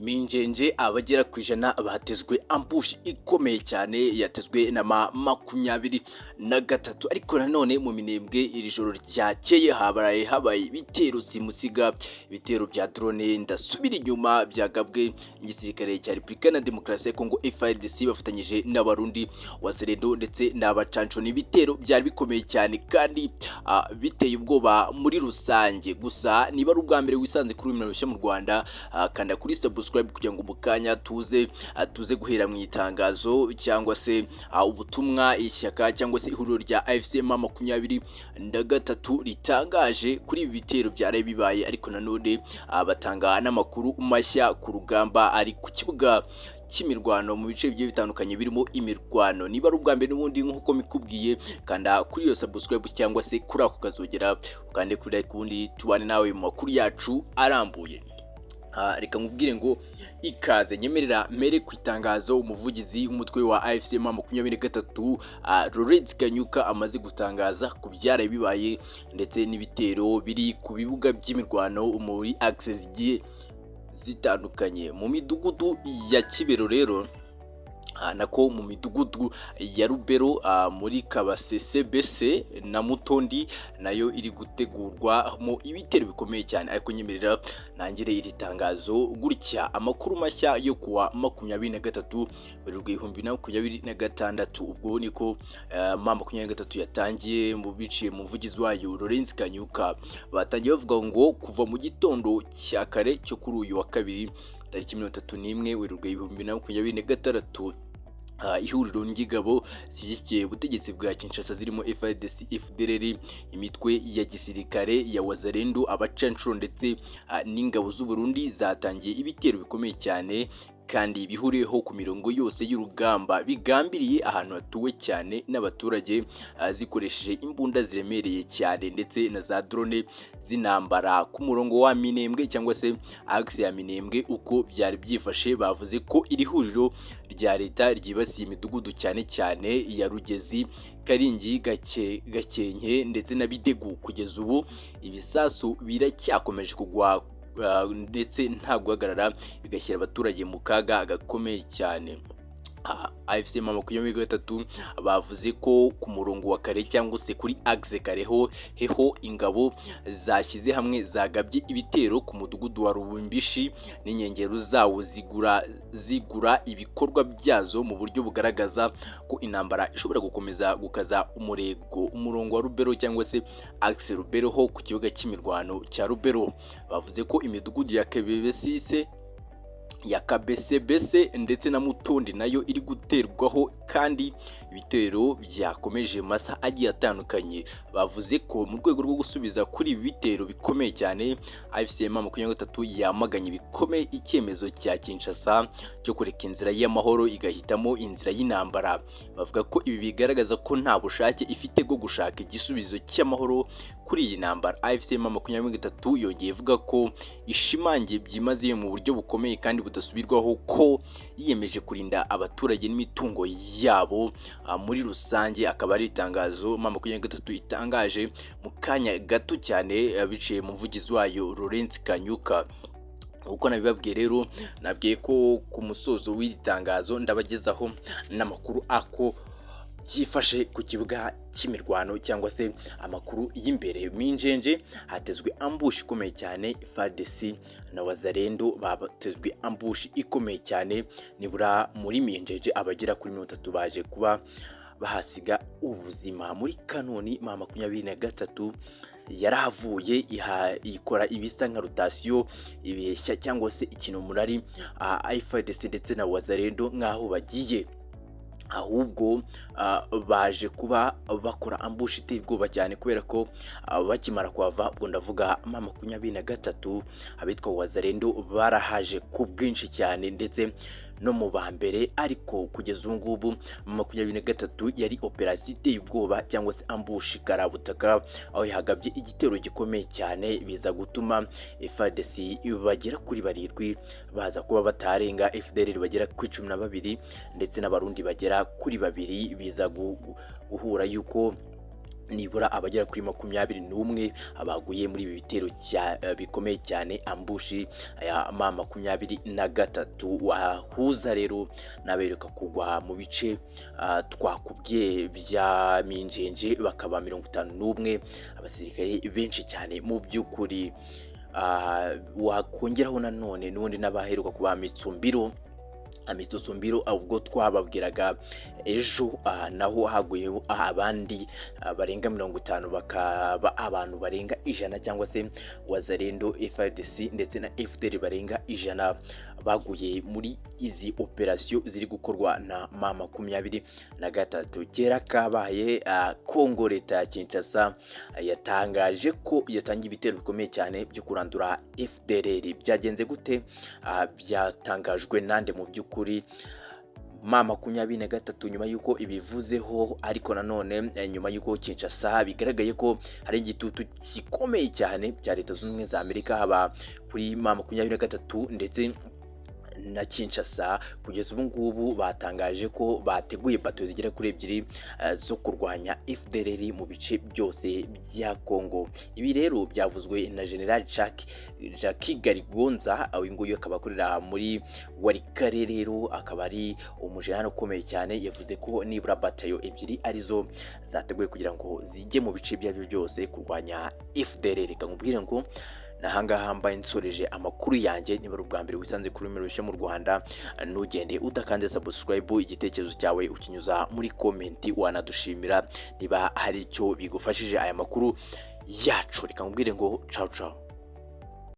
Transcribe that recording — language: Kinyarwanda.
Minjenje abagera ku 100 batezwe ambush ikomeye cyane yatezwe na M23. Ariko nanone mu Minembwe iri joro ryakeye habaye habaye ibitero simusiga, ibitero bya drone ndasubira inyuma byagabwe igisirikare cya Repubulika na Demokarasi ya Kongo FARDC bafatanyije n'Abarundi Wazalendo ndetse n'Abacanco. Ni ibitero byari bikomeye cyane kandi biteye ubwoba muri rusange. Gusa niba ari ubwa mbere wisanze kuri uyu mushya mu Rwanda, kanda kuri subscribe kugira ngo mu kanya tuze guhera mu itangazo cyangwa se ubutumwa ishyaka cyangwa se ihuriro rya AFC M23 ritangaje kuri ibi bitero byaraye bibaye. Ariko nanone batanga n'amakuru mashya ku rugamba ari ku kibuga cy'imirwano mu bice bigiye bitandukanye birimo imirwano. Niba ari ubwa mbere n'ubundi nk'uko mikubwiye, kanda kuri iyo subscribe cyangwa se kuri ako kazogera, ukande kuri like, ubundi tubane nawe mu makuru yacu arambuye. Reka nkubwire ngo ikaze. Nyemerera mere ku itangazo umuvugizi w'umutwe wa AFC M23 Lawrence Kanyuka amaze gutangaza ku byaraye bibaye ndetse n'ibitero biri ku bibuga by'imirwano muri axe zigiye zitandukanye mu midugudu ya Kibero. Rero nako mu midugudu ya Rubero, muri Kabasese bese na Mutondi, nayo iri gutegurwamo ibitero bikomeye cyane. Ariko nyemerera nangire iri tangazo gutya: amakuru mashya yo kuwa 23 Werurwe 2026. Ubwo niko M23 yatangiye mu biciye mu muvugizi wayo Lawrence Kanyuka. Batangiye bavuga ngo kuva mu gitondo cya kare cyo kuri uyu wa kabiri tariki 31 Werurwe 2026, ihuriro ry'ingabo zishyigikiye ubutegetsi bwa Kinshasa zirimo FARDC, FDLR, imitwe ya gisirikare ya Wazalendo, abacanshuro ndetse n'ingabo z'u Burundi zatangiye ibitero bikomeye cyane kandi bihuriyeho ku mirongo yose y'urugamba, bigambiriye ahantu hatuwe cyane n'abaturage, zikoresheje imbunda ziremereye cyane ndetse na za drone z'intambara ku murongo wa Minembwe cyangwa se axe ya Minembwe. Uko byari byifashe, bavuze ko iri huriro rya leta ryibasiye imidugudu cyane cyane ya Rugezi, Karingi, Gakenke ndetse na Bidegu. Kugeza ubu ibisasu biracyakomeje kugwa ndetse nta guhagarara, bigashyira abaturage mu kaga gakomeye cyane. AFC M23 bavuze ko ku murongo wa kare cyangwa se kuri axe kareho heho ingabo zashyize hamwe zagabye ibitero ku mudugudu wa Rubumbishi n'inkengero zawo, zigura ibikorwa byazo mu buryo bugaragaza ko intambara ishobora gukomeza gukaza umurego. Umurongo wa Rubero cyangwa se axe Rubero ho ku kibuga cy'imirwano cya Rubero, bavuze ko imidugudu ya Kebebesise, ya Kabesebese ndetse na Mutundi nayo iri guterwaho kandi ibitero byakomeje mu masaha agiye atandukanye. Bavuze ko mu rwego rwo gusubiza kuri ibi bitero bikomeye cyane, AFC M23 yamaganye bikomeye icyemezo cya Kinshasa cyo kureka inzira y'amahoro igahitamo inzira y'intambara. Bavuga ko ibi bigaragaza ko nta bushake ifite bwo gushaka igisubizo cy'amahoro kuri iyi ntambara. AFC M23 yongeye ivuga ko ishimangiye byimazeyo mu buryo bukomeye kandi budasubirwaho ko yiyemeje kurinda abaturage n'imitungo yabo muri rusange. Akaba ari itangazo M23 itangaje mu kanya gato cyane, biciye mu muvugizi wayo Lawrence Kanyuka. Uko nabibabwiye rero, nabwiye ko ku musozo w'iri tangazo ndabagezaho n'amakuru ako byifashe ku kibuga cy'imirwano cyangwa se amakuru y'imbere. Minjenje hatezwe ambush ikomeye cyane, FARDC na Wazalendo batezwe ambush ikomeye cyane. Nibura muri Minjenje abagera kuri 30 baje kuba bahasiga ubuzima. Muri Kanoni M23 yarahavuye ikora ibisa nka rotation, ibeshya cyangwa se ikintu murari FARDC ndetse na Wazalendo nk'aho bagiye, ahubwo baje kuba bakora ambush iteye ubwoba cyane, kubera ko bakimara kuhava, ubwo ndavuga M23, abitwa Wazalendo barahaje ku bwinshi cyane ndetse no mu ba mbere. Ariko kugeza ubu ngubu 23 yari operasiyo iteye ubwoba cyangwa se ambush karabutaka, aho yahagabye igitero gikomeye cyane, biza gutuma FARDC bagera kuri 7 baza kuba batarenga, FDLR bagera kuri 12 ndetse n'Abarundi bagera kuri 2, biza guhura yuko Nibura abagera kuri 21 baguye muri ibi bitero bikomeye cyane, ambush ya M23. Wahuza rero n'aberuka kugwa mu bice twakubwiye bya Minjenje, bakaba 51, abasirikare benshi cyane mu by'ukuri. Wakongeraho nanone n'ubundi n'abaheruka kuba Mitsumbiro, ubwo twababwiraga ejo, naho haguye abandi barenga 50, bakaba abantu barenga 100, cyangwa se Wazalendo, FARDC ndetse na FDLR barenga 100 baguye muri izi operasiyo ziri gukorwa na M23. Kera kabaye, Kongo, leta ya Kinshasa yatangaje ko yatangiye ibitero bikomeye cyane byo kurandura FDLR. Byagenze gute? Byatangajwe nande mu by'ukuri? M23 nyuma y'uko ibivuzeho, ariko nanone nyuma y'uko Kinshasa bigaragaye ko hari igitutu gikomeye cyane cya Leta Zunze Ubumwe za Amerika, haba kuri M23 ndetse na Kinshasa, kugeza ubu ngubu batangaje ko bateguye bato zigera kuri ebyiri zo kurwanya FDLR mu bice byose bya Congo. Ibi rero byavuzwe na General Jacques Garigonza. Uyu nguyu akaba akorera muri Walikale, rero akaba ari umujenerali ukomeye cyane. Yavuze ko nibura batayo ebyiri arizo zateguye kugira ngo zijye mu bice ibyo ari byo byose kurwanya FDLR. Reka nkubwire ngo nahangaha mbaye nsoreje amakuru yanjye. Niba ari ubwa mbere wisanze kuri rumwe rushya mu Rwanda, ntugende udakanze subscribe. Igitekerezo cyawe ukinyuza muri comment, wanadushimira niba hari icyo bigufashije aya makuru yacu. Reka nkubwire ngo ciao ciao.